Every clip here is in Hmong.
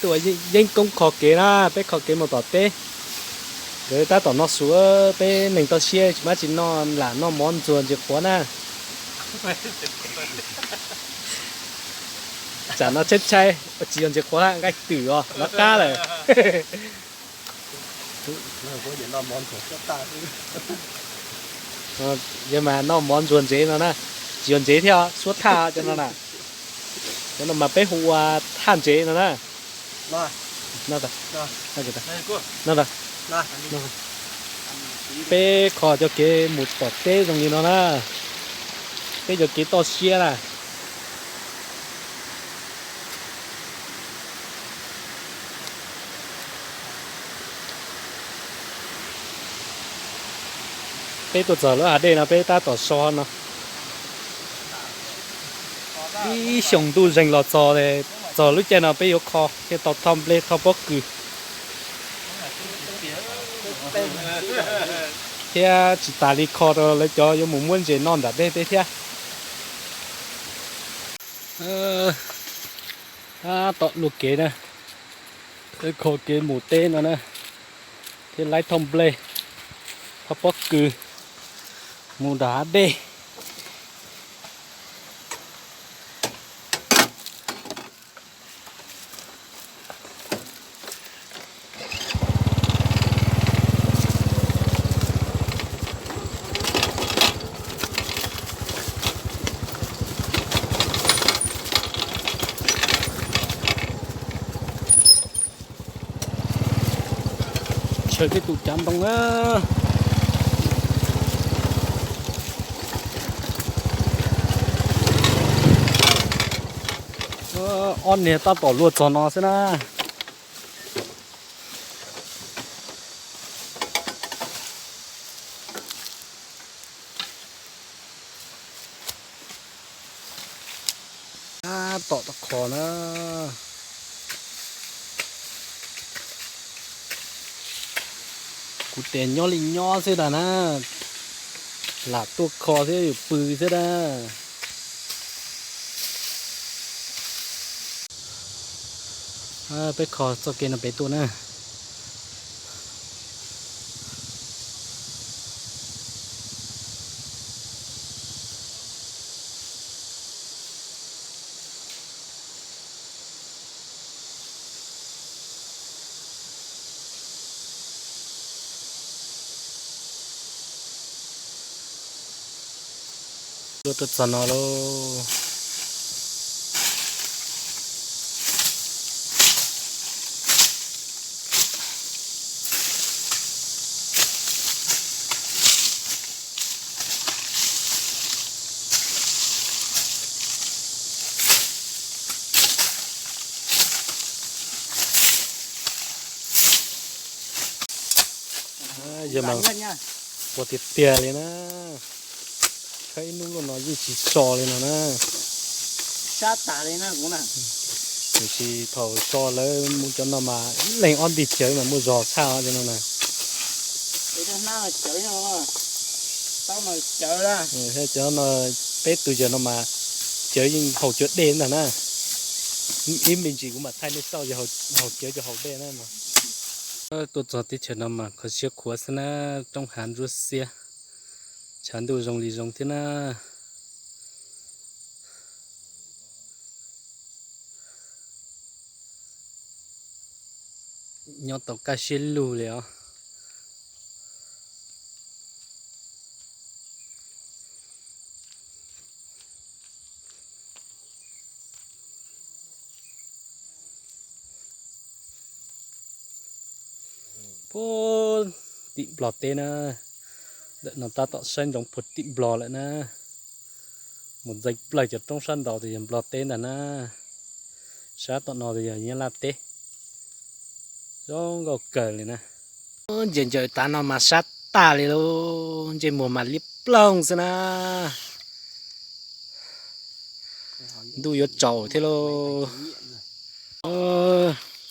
Tuaj yeeb koob kho kev na, peb kho kev mus tom teb. Nkawd tab tom noj su, peb neeg toj siab tsis maj tsis noj, lam noj mov ntxuag ntses quav na. Tsam no tshaib tshaib, tsis yog ntses quav, nqaij twm os, lov qab lawm. Yog mas noj mov ntxuag ntsev no na, tsis yog ntsev thiab, suab thaj cov no na. Cov no mas peb hu ua thaj ntsev no na. Peb kho cov kev mus tom teb zoo li no na, peb cov kev toj siab na. Peb tuaj txog lub hav dej no peb tab tom so no. Ib xyoos ntuj zeeg los txog, txog lub caij no peb yuav kho thiaj tau thauj nplej thauj pob kws. Thiab tsis tas li kho rau lawv cov yuav mus muab ntses noj nram dej peb thiab. Tab tom luaj kev na, kho kev mus teb no na, thiab laib thauj nplej, thauj pob kws mus nram hav dej. Tshaw tej tus cav ntoo na. Ob niag tab tom luaj txog no xwb na. Tab tom tuaj kho na. Kuv tias nyob li nyob xwb dag na, lam tuaj kho thiab yuav pw xwb dag. Peb kho txoj kev no pem tuaj na. Tuaj tuaj txog no lauj. Yog mas ua tiag tiag li na. Tshab ib hnub luaj no yeej tsis so li no na. Sab tas li na kuv na. Tiam sis thaum so lawv mus cov no mas ib leeg ob ntig cawv mas muaj zog tshaj li no na. Cawv no, peb tus yawg no mas cawv yeej haus cuag dej ntag na. Ib me ntsis kuv mam thaij nej xauj yog haus cawv cuag haus dej na. Tuaj txog teb chaws no mas kho siab khuav xwb na, roob hav ntsuab xiab, tshav ntuj zoo li zoo thiab na. Nyob tau kaj siab lug li os. Puag tim Nplog teb na, ntawm no tab tom saib ntsoov puag tim Nplog lawm na. Mus ntxeev plaws cov roob sab nraud tus yog Nplog teb ntag na. Sab tom no tus yog Nyab Laj teb. Zoo nkauj kawg li na. Ncaws ncaws tav no mas sab tag li lauj, ntsej muag mas liab ploog xwb na. Ntuj yuav tsaus thiab lauj.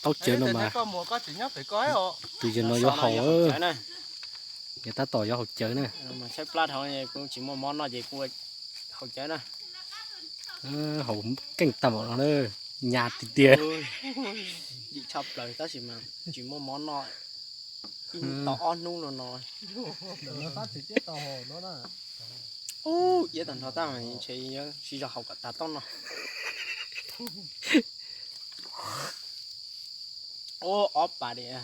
Taub cawv no mas tus yawg no yuav haus, yawg tab tom yuav haus cawv na. Haus keej tag npaum no na. Nyab tiag tiag. Dim tshaj plaws tab sis mas tsis muaj mov noj tau ob hnub no no. Ub, iab tag nrho tab mas ntshe yuav sib zog haus kom tag toj no. Ub, ob pas diam.